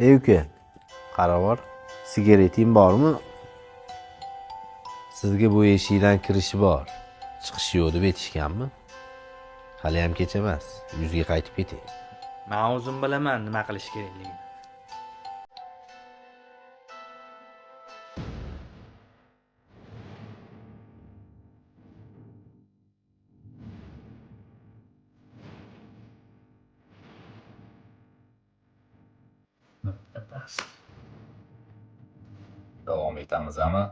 Ey uka, qarab bor, sigareting bormi? Sizga bu eshikdan kirishi bor, chiqishi yo'q deb aytishganmi? Haliyam kech emas, yuzga qaytib keting. Man o'zim bilaman nima qilish kerakligini. Davom etamizmi?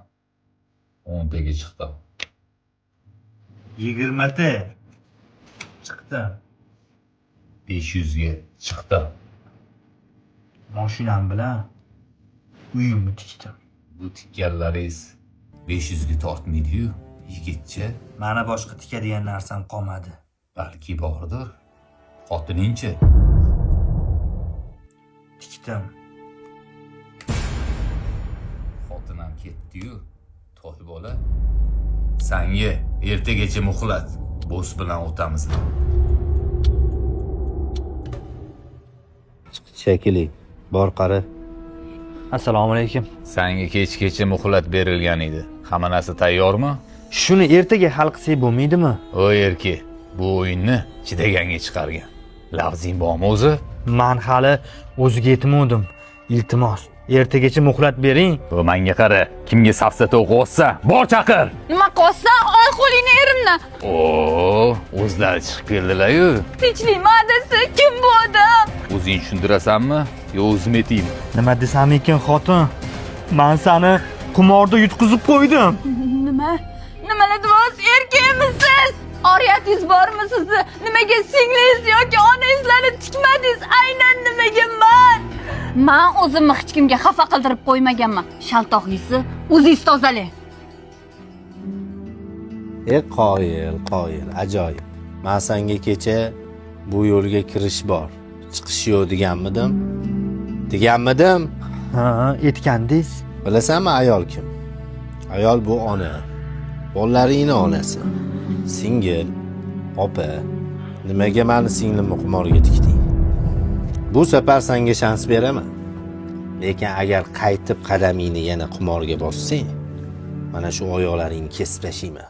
10 taga chiqdim. 20 ta chiqdim. 500 ga chiqdim. Moshinam bilan uyimni tikdim. Bu tikkanlaringiz 500 ga tortmaydi-yu, yigitcha. Mani boshqa tikadigan narsam qolmadi. Balki bordir. Xotiningchi? Tikdim. Xotin ham ketdi-yu, toy bola. Sanga ertagacha muhlat. Bo's bilan o'tamiz. Chiqdi shekilli. Bor qara. Assalomu alaykum. Sanga kechgacha muhlat berilgan edi. Hamma narsa tayyormi? Shuni ertaga hal qilsak bo'lmaydimi? O erki, bu o'yinni chidaganga chiqargan. Lafzing bormi o'zi? Man hali o'ziga yetmadim. Iltimos, ertagacha muhlat bering. O manga qara, kimga safsata o'qiyapsan? Bor chaqir. Nima qilyapsan? Ol qo'lingni erimdan. O, o'zlari chiqib keldilar-yu. Tinchlikmi adasi? Kim bu odam? O'zing tushuntirasanmi yo o'zim aytaymi? Nima desam ekan xotin? Man seni qimorda yutqizib qo'ydim. Nima? Nimalar deyapsiz? Erkakmisiz? Oriyatingiz bormi sizni? Nimaga singlingiz yoki onangizlarni tikmadingiz? Aynan nimaga man? Man o'zimni hech kimga xafa qildirib qo'ymaganman. Shaltoqlisi o'zingiz tozalang. E qoyil, qoyil, ajoyib. Man senga kecha bu yo'lga kirish bor, chiqish yo'q deganmidim? Deganmidim? Ha, aytgandingiz. Bilasanmi ayol kim? Ayol bu ona. Bolalaringni onasi. Singil, opa. Nimaga mani singlimni qimorga tikding? Bu safar senga shans beraman. Lekin agar qaytib qadamingni yana qimorga bossang, mana shu oyoqlaringni kesib tashlayman.